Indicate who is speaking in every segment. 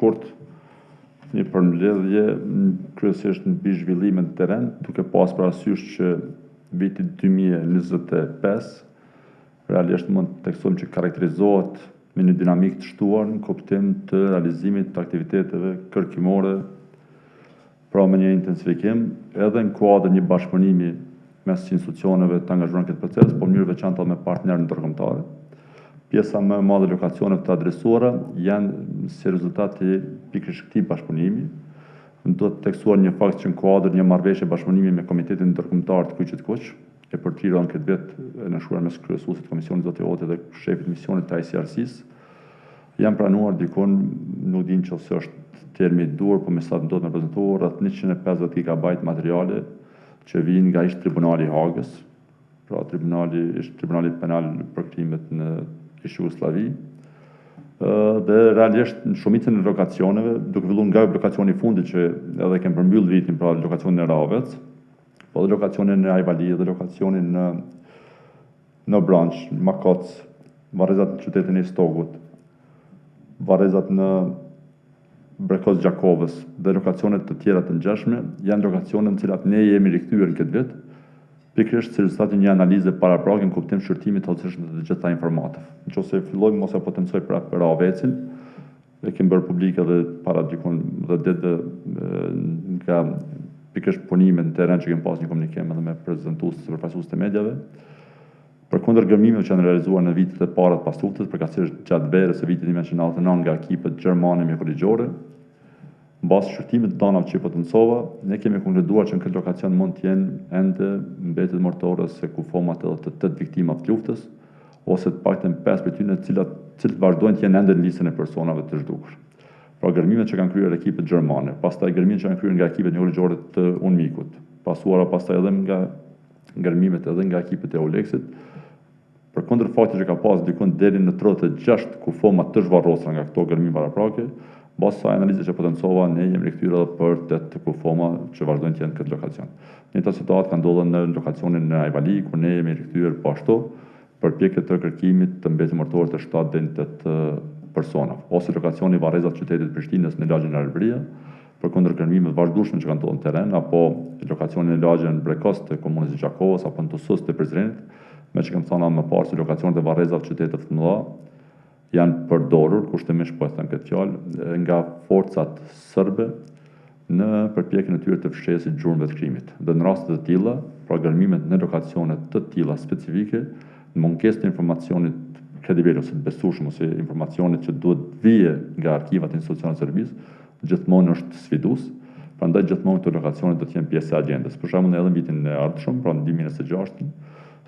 Speaker 1: shkurt një përmbledhje kryesisht mbi zhvillimet në terren, duke pas parasysh që viti 2025 realisht mund të theksojmë që karakterizohet me një dinamikë të shtuar në kuptim të realizimit të aktiviteteve kërkimore, pra me një intensifikim edhe në kuadër një bashkëpunimi mes institucioneve të angazhuara në këtë proces, por në mënyrë veçantë edhe me partnerë ndërkombëtarë. Pjesa më e madhe e lokacioneve të adresuara janë si rezultat i pikërisht këtij bashkëpunimi. Duhet theksuar një fakt që në kuadër një marrëveshje bashkëpunimi me Komitetin Ndërkombëtar të Kryqit të Kuq, e përtrirë në këtë vit e nënshkruar mes kryesuesit të komisionit zoti Hoti dhe shefit të misionit të ICRC-s, janë pranuar dikun, nuk di nëse është termi i duhur, po me sa duhet me prezantuar rreth 150 GB materiale që vijnë nga ish tribunali i Hagës, pra tribunali ish tribunali penal për krimet në ish Jugosllavi, dhe realisht në shumicën e lokacioneve, duke filluar nga lokacioni i fundit që edhe kemi përmbyll vitin, pra lokacionin e Rahovec, po edhe lokacionin në Ajvali, edhe lokacionin në në Obranç, në Makoc, varrezat në qytetin e Istogut, varrezat në Brekoc Gjakovës dhe lokacionet të tjera të ngjashme, janë lokacione në cilat ne jemi rikthyer në këtë vit, pikërisht si rezultat i një analize paraprake në kuptim shqyrtimit të hollësishëm të të gjitha informatave. Nëse fillojmë mos e potencoj prapë Rahovecin, e kemi bërë publike edhe para dikun 10 ditëve nga pikërisht punimet në terren që kemi pas një komunikim edhe me prezantues të përfaqësues të mediave. Përkundër gërmimeve që janë realizuar në vitet e para të pasluftës, përkatësisht gjatë verës së vitit 1999 nga ekipet gjermane mjekoligjore, në bazë shqyrtimit të dhanave që i potencova, ne kemi konkluduar që në këtë lokacion mund të jenë ende mbetjet mortore ose kufomat edhe të tetë viktimave të luftës, ose të paktën 5 prej tyre, të cilat cilët vazhdojnë të jenë ende në listën e personave të zhdukur. Pra gërmimet që kanë kryer ekipet gjermane, pastaj gërmimet që janë kryer nga ekipet mjekoligjore të UNMIK-ut, pasuara pastaj edhe nga gërmimet edhe nga ekipet e EULEX-it, përkundër faktit që ka pas dikun deri në 36 kufoma të zhvarrosura nga këto gërmime paraprake, bazë kësaj analize që potencova, ne jemi rikthyer edhe për 8 kufoma që vazhdojnë të jenë në këtë lokacion. Njëjta situatë ka ndodhur në lokacionin në Ajvali, ku ne jemi rikthyer po ashtu përpjekje të kërkimit të mbetjeve mortore të 7 deri në 8 persona, ose lokacioni varrezat qytetit të Prishtinës në lagjen Arbëria, përkundër gërmimeve të vazhdueshme që kanë ndodhur në terren, apo lokacionin e lagjen Brekos të komunës së Gjakovës apo në Tusus të Prizrenit, me që kem thënë më parë se lokacionet e varrezave të qyteteve të mëdha janë përdorur, kushtimisht po e them këtë fjalë, nga forcat serbe në përpjekjen e tyre të fshehjes gjurmëve të krimit. Dhe në raste të tilla, pra gërmimet në lokacione të tilla specifike, në mungesë të informacionit kredibil ose të besueshëm ose informacionit që duhet të vijë nga arkivat e institucioneve të Serbisë, gjithmonë është sfidues, prandaj gjithmonë këto lokacione do të jenë pjesë e agjendës. Për shembull, edhe në vitin e ardhshëm, pra në 2026,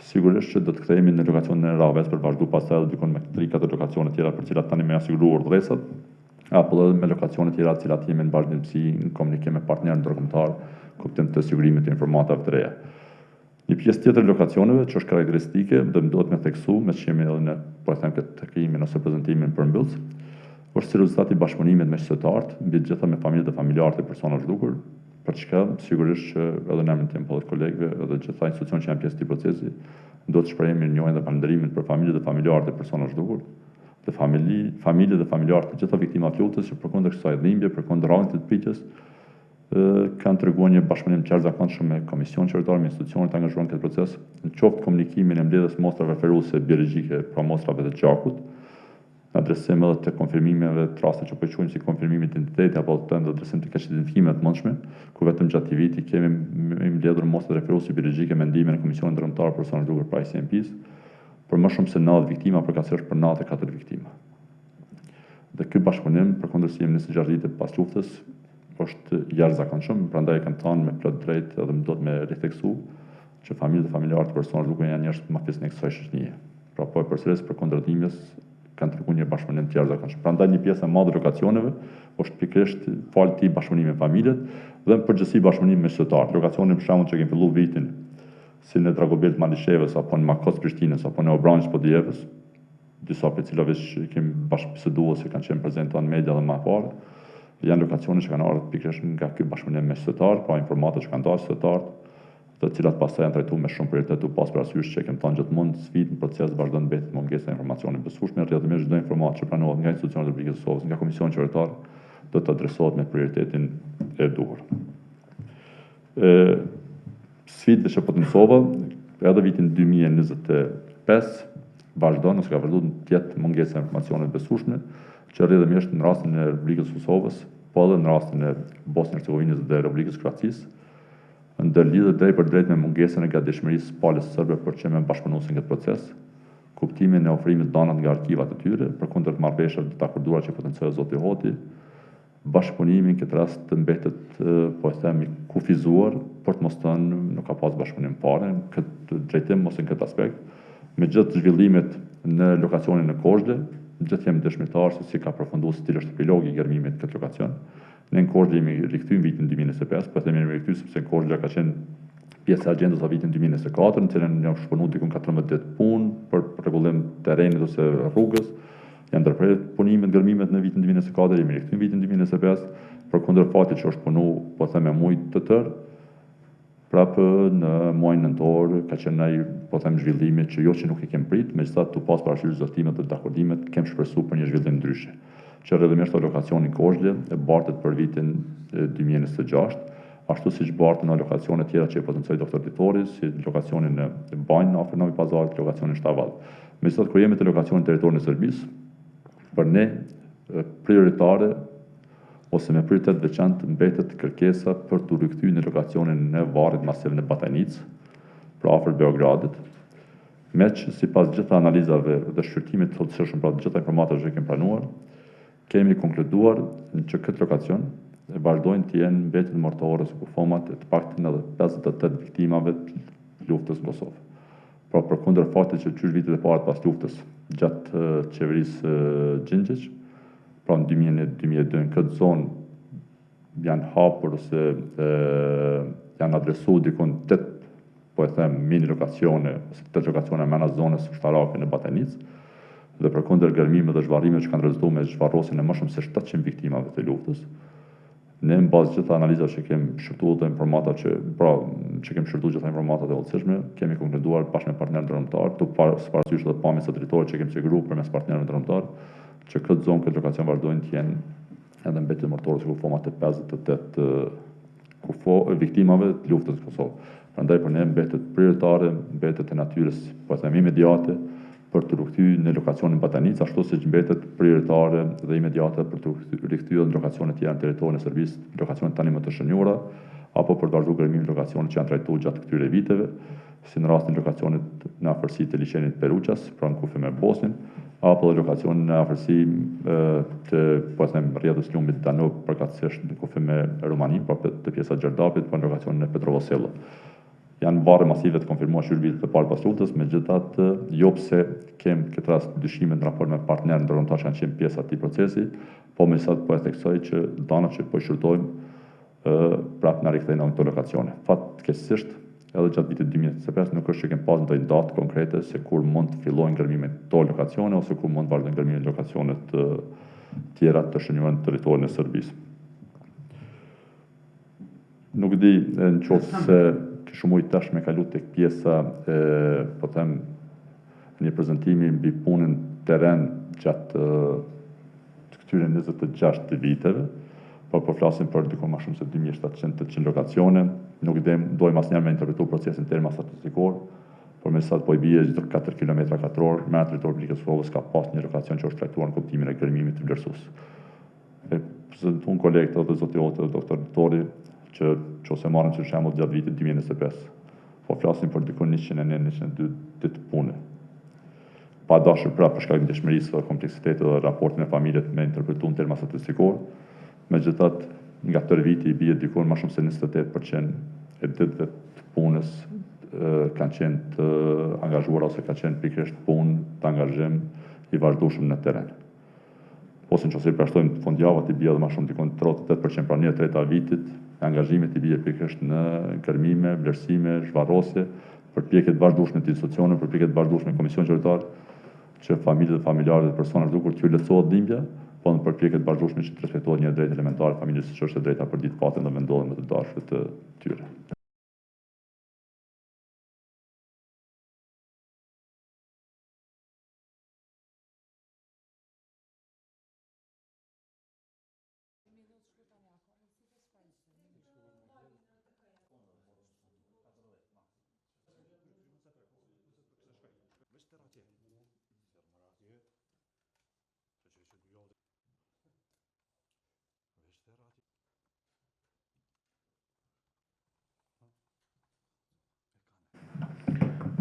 Speaker 1: sigurisht që do të kthehemi në lokacionin e Rahovec për vazhdu pastaj edhe dikun me 3-4 lokacione tjera për të cilat tani më janë siguruar urdhëresat, apo edhe me lokacione tjera të cilat jemi në vazhdimësi në komunikim me partnerë ndërkombëtar, kuptim të sigurimit të informatave të reja. Një pjesë tjetër e lokacioneve që është karakteristike dhe më duhet me theksu, me që jemi edhe në, po e them këtë takimin ose prezantimin përmbyllës, është si rezultat i bashkëpunimit me qytetarët, mbi të gjitha me familjet dhe familjarët e personave zhdukur, për çka sigurisht që edhe në emrin tim, po edhe kolegëve, edhe gjitha institucionet që janë pjesë e këtij procesi, duhet të shprehim mirënjohjen dhe falënderimin për familjet dhe familjarët e personave zhdukur, dhe familji, familjet dhe familjarët e gjitha viktimave të luftës që përkundër kësaj dhimbje, përkundër ankthit të pritjes, kanë treguar një bashkëpunim të jashtëzakonshëm me Komisionin Qeveritar, me institucionet e angazhuara në këtë proces, në qoftë komunikimin e mbledhjes mostrave referuese biologjike, pra mostrave të gjakut, në adresim edhe të konfirmimeve të rasteve që po quajmë si konfirmim identiteti apo të në adresim të keqidentifikimeve të mundshme, ku vetëm gjatë këtij viti kemi mbledhur mostrat referuese biologjike me ndihmën e Komisionit Ndërkombëtar për Persona të Zhdukur pra ICMP-s, për më shumë se 90 viktima, përkatësisht për 94 viktima. Dhe ky bashkëpunim, përkundër se jemi 26 vite pas luftës, është jashtëzakonshëm, prandaj e kam thënë me plot drejt edhe më duhet me ritheksu që familjet dhe familjarët e personave zhdukur janë njerëz më fisnik kësaj shoqërie. Pra po e përsëris përkundër dhimbjes kanë treguar një bashkëpunim të jashtëzakonshëm. Prandaj një pjesë e madhe e lokacioneve është pikërisht falë këtij bashkëpunimi me familjet dhe në përgjithësi bashkëpunim me qytetarët. Lokacioni për shembull që kemi filluar vitin si në Dragobel të Malishevës apo në Makoc të Prishtinës apo në Obranç të Podujevës, disa prej cilave që kemi bashkëbiseduar ose kanë qenë prezente në media dhe më parë, janë lokacione që kanë ardhur pikërisht nga ky bashkëpunim me qytetarët, pra informata që kanë dalë qytetarët, të cilat pastaj janë trajtuar me shumë prioritet tu pas parasysh që kemi thënë gjithmonë sfidë në proces vazhdon mbetet mungesa e informacionit besueshme, rrjedhimisht çdo informatë që pranohet nga institucionet e Republikës së Kosovës, nga Komisioni Qeveritar, do të adresohet me prioritetin e duhur. E, sfidë që potencova, edhe vitin 2025, vazhdon ose ka vazhduar të jetë mungesa e informacioneve të besueshme, që rrjedhimisht në rastin e Republikës së Kosovës, po edhe në rastin e Bosnjë Hercegovinës dhe Republikës së Kroacisë, ndërlidhet drejtpërdrejt me mungesën e gatishmërisë së palës serbe për të qenë më bashkëpunuese në këtë proces, kuptimin e ofrimit të dhanat nga arkivat e tyre, përkundër marrëveshjeve të akorduara që potencoi zoti Hoti, bashkëpunimi në këtë rast mbetet, po e them, i kufizuar, për të mos thënë nuk ka pas bashkëpunim fare në këtë drejtim ose në këtë aspekt. Me gjithë zhvillimet në lokacionin në Kozhle, gjithë jemi dëshmitar se si ka përfunduar, se cili është epilogi i gërmimit në këtë lokacion. Ne në Kozhle jemi rikthyer në vitin 2025, po e them jemi rikthyer sepse Kozhla ka qenë pjesë e agjendës së vitin 2024, në cilën janë shponu diku 14 ditë punë për rregullim terrenit ose rrugës. Janë ndërprerë punimet, gërmimet në vitin 2024, jemi rikthyer në vitin 2025, përkundër faktit që është punu, po them me muaj të tërë, prapë në muajin nëntor ka qenë ai, po them, zhvillimi që jo që nuk e kem prit, megjithatë tu pas parasysh zotimet dhe dakordimet, kem shpresu për një zhvillim ndryshe. Që rrjedhimisht lokacioni Kozhle e bartet për vitin 2026, ashtu siç barten në lokacione tjera që e potencoi doktor Ditori, si lokacionin në Banjë, afër Novi Pazarit, lokacionin Shtavall. Megjithatë, kur jemi te lokacioni në territorin e Serbisë, për ne prioritare ose me prioritet veçantë mbetet kërkesa për t'u rikthyer në lokacionin në varrit masiv në Batajnicë, pra afër Beogradit, meqë sipas gjitha analizave dhe shqyrtimit të hollësishëm, pra të gjitha informatave që kemi pranuar, kemi konkluduar që këtë lokacion vazhdojnë të jenë mbetjet mortore ose kufomat e të paktën edhe 58 viktimave të luftës në Kosovë. Pra përkundër faktit që qysh vitet e para pas luftës, gjatë qeverisë Gjingjiq, pra në 2001-2002 në këtë zonë janë hapur ose e, janë adresu dikun 8, po e them, mini lokacione, ose 8 lokacione mrena zonës ushtarake në Batajnicë, dhe përkundër gërmimeve dhe zhvarrimeve që kanë rezultuar me zhvarrosjen e më shumë se 700 viktimave të luftës, ne në bazë gjitha analizave që kemi shqyrtuar dhe informatat që pra që kemi shqyrtuar gjitha informatat e hollësishme, kemi konkluduar bashkë me partnerët ndërkombëtar, tu pas parasysh edhe pamjet satelitore që kemi siguruar përmes partnerëve ndërkombëtar, që këtë zonë, këtë lokacion vazhdojnë të jenë edhe mbetjet mortore ose kufomat e 58 kufo viktimave të luftës në Kosovë. Prandaj për ne mbetet prioritare, mbetet e natyrës, po e them imediate, për të rikthyer në lokacionin Batanicë, ashtu siç mbetet prioritare dhe imediate për të rikthyer në lokacione tjera në territorin e Serbisë, lokacione tani më të shënjuara, apo për të vazhduar gërmimin në lokacione që janë trajtuar gjatë këtyre viteve, si në rastin e lokacionit në afërsi të liqenit Peruqas, pra në kufi me Bosnjën, apo dhe lokacionin në afërsi të, po e them, rrjedhës lumit Danub, përkatësisht në kufi me Rumaninë, pra të pjesa e Gjerdapit, po në lokacionin e Petrovo Selo. Janë varre masive të konfirmuar që vitet e parë pas luftës, megjithatë, jo pse kem këtë rast dyshime në raport me partnerë ndërkombëtar që kanë qenë pjesë e atij procesi, po megjithatë po e theksoj që dhanat që po i shqyrtojmë prapë na rikthejnë në këto lokacione. Fatkeqësisht, edhe gjatë vitit 2025 nuk është që kemi pas ndonjë datë konkrete se kur mund të fillojnë gërmimet këto lokacione ose kur mund të vazhdojnë gërmimet në lokacione të tjera të shënjuara në territorin e Serbisë. Nuk di në qoftë se kishim mujt tash me kalu tek pjesa e, po them, një prezentimi mbi punën teren gjatë këtyre 26 viteve, por po flasim për diku më shumë se 2700-800 lokacione. Nuk dem, dojmë asnjëherë me interpretu procesin terma statistikor, por me sa po i bie çdo 4 km katror, me territor Republikës së Kosovës ka pas një lokacion që është trajtuar në kuptimin e gërmimit të vlerësues. E prezantuan kolegët edhe zoti Hoti dhe doktor Ditori që nëse marrim si shembull gjatë vitit 2025. Po flasim për diku 101-102 ditë pune. Pa dashur pra për shkak të ndjeshmërisë dhe kompleksitetit dhe raportit me familjet me interpretu në terma statistikor, megjithatë nga tërë viti i bie diku më shumë se 28% e ditëve të punës kanë qenë të angazhuara ose ka qenë pikërisht punë të angazhim i vazhdueshëm në terren. Ose në qoftë se i përjashtojmë fundjavat i bie edhe më shumë diku 38%, pra 1/3 e vitit e angazhimit i bie pikërisht në gërmime, vlerësime, zhvarrosje, përpjekje të vazhdueshme të institucioneve, përpjekje të vazhdueshme të komisionit qeveritar që familjet dhe familjarët e personave të zhdukur t'ju lehtësohet dhimbja, po në përpjekje të vazhdueshme që të respektohet një e drejtë elementare e familjes siç është e drejta për ditë fatin dhe vendndodhjen me të dashurit të tyre.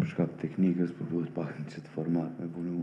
Speaker 2: Për shkak të teknikës, po duhet pak në qëtë format me punu.